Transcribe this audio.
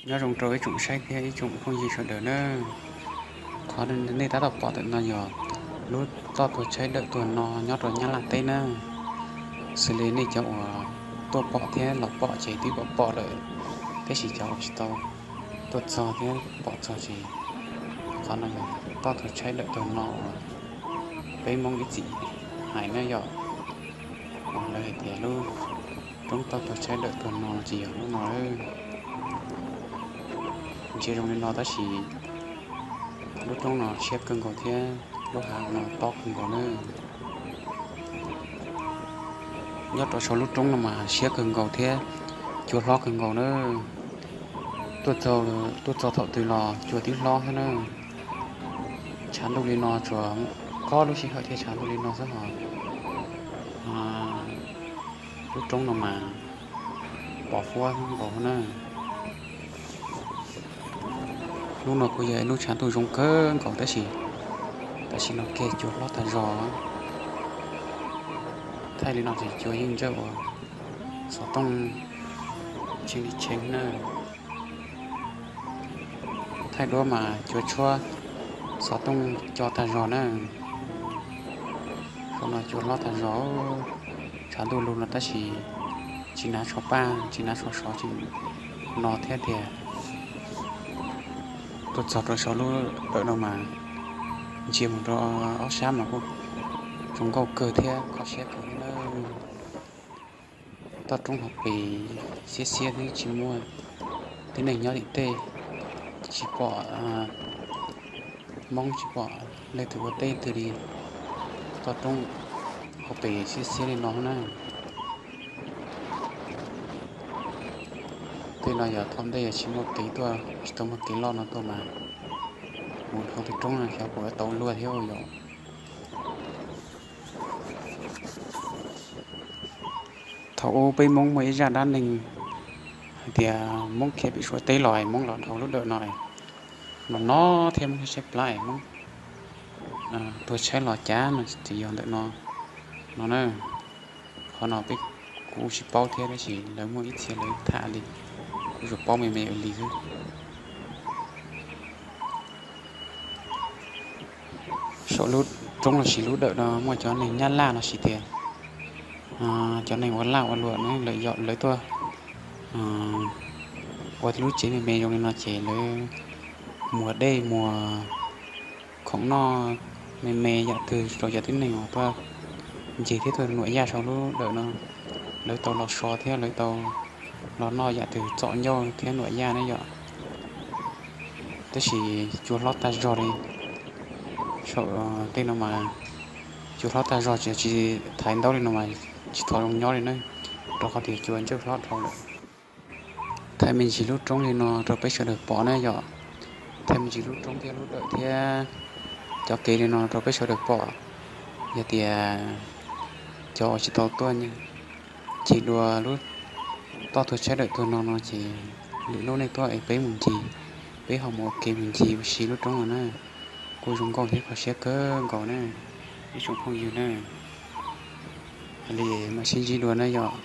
Nyob zoo rau ib tsoom saib thiab ib tsoom phooj ywg sawv daws nawb. Qhov nej tab tom pom ntawm no yog lub toj tuag tshaib dawm tuag no nyob rau Nyab Laj teb nawb. Xws li nej cov uas tuaj pom thiab los pom ces twb pom pom lawm, tab sis cov uas tsis tau tuaj txog thiab pom txog ces qhov no yog toj tuag tshaib dawm tuag no uas peb Hmoob ib txwm hais na yom. Uas lawv hais tias lub roob toj tuag tshaib dawm tuag no ces yog lub no. Ntsia zoo li no tab sis lub roob no siab kawg nkaus thiab lub hav no tob kawg nkaus na. Nyob rau saum lub roob no mas siab kawg nkaus thiab cua hlob kawg nkaus na. Tuaj txog, tuaj txog thaum twg los cua twb hlob thiab na. Tshav ntuj li no tsuas kob lub sij hawm thiaj tshav ntuj li no xwb hos lub roob no mas pos huab nkaus na. Lub no kuj yog ib lub tshav ntuj zoo kawg nkaus tab sis tam sim no kiag cua hlob tag zog. Thaij li no ces cua yeej ntsawj ua xov tooj tshee li tshee na. Thaij duab mas cua tshuab xov tooj co tag zog na. Saum no cua hlob tag zog, tshav ntuj lug no tab sis tsis hnav tsho paj tsis hnav tsho sov tsis no thiab tiag. Tuaj txog rau saum lub dawm no mas ntsia mus rau ob sab mas kuj zoo nkauj kawg thiab kho siab kawg li na. Toj roob hauv pes xiab xiab thiab tsis muaj tib neeg nyob tim tej, tsis pom Hmoob tsis pom leej twg ua teb twg li. Toj roob hauv pes xiab xiab li no na. Tej no yog thaum ntej yog tsis muaj kev tuaj, tsis tau muaj kev loj no tuaj mas mus dhau tej roob no xyov puas tau luag thiab yom. Thaum ub peb Hmoob muaj ib zaj dab neeg hais tias Hmoob khiav pem Suav teb los, Hmoob los dhau lub dawm no, no no thiab Hmoob saib plab, Hmoob tuag tshaib los cav no ces yog ntawm no, no na. Qhov no peb kuj tsis paub thiab tab sis lawv muaj ib txhia lawv tham li, kuv tsuas paub me me ua li xwb. Saum lub roob los sis lub dawm no muaj cov neeg Nyab Laj los sis tias cov neeg ua laj ua luam ne, lawv yom lawv tuaj ua lub tsev me me zoo li no ces lawv muas dej muas khoom noj me me yam twg rau cov tib neeg uas tuaj ncig thiab tuaj nuam yaj saum lub dawm no, lawv tau los so thiab lawv tau los noj yam twg txom ncauj thiab nuam yaj ne yom. Tab sis cua hlob tag zog li, saum tej no mas cua hlob tag zog, tsis thaiv ntaub li no mas tsis tau zoo nyob li na, rau qhov tias cua ntsawj hlob dhau lawm. Thaij me ntsis lub roob li no rau peb sawv daws pom na yom. Thaij me ntsis lub roob thiab lub dawm thiab cov kev li no rau peb sawv daws pom. Yog tias cov uas tsis tau tuaj ncig dua lub toj tuag tshaib dawm tuag no no ces lwm hnub nej tuaj es peb mus ncig, peb ho mus ua ke mus ncig ua si lub roob no na. Kuj zoo nkauj thiab kho siab kawg nkaus na ib tsoom phooj ywg na. Li mam sib ntsib dua na yom.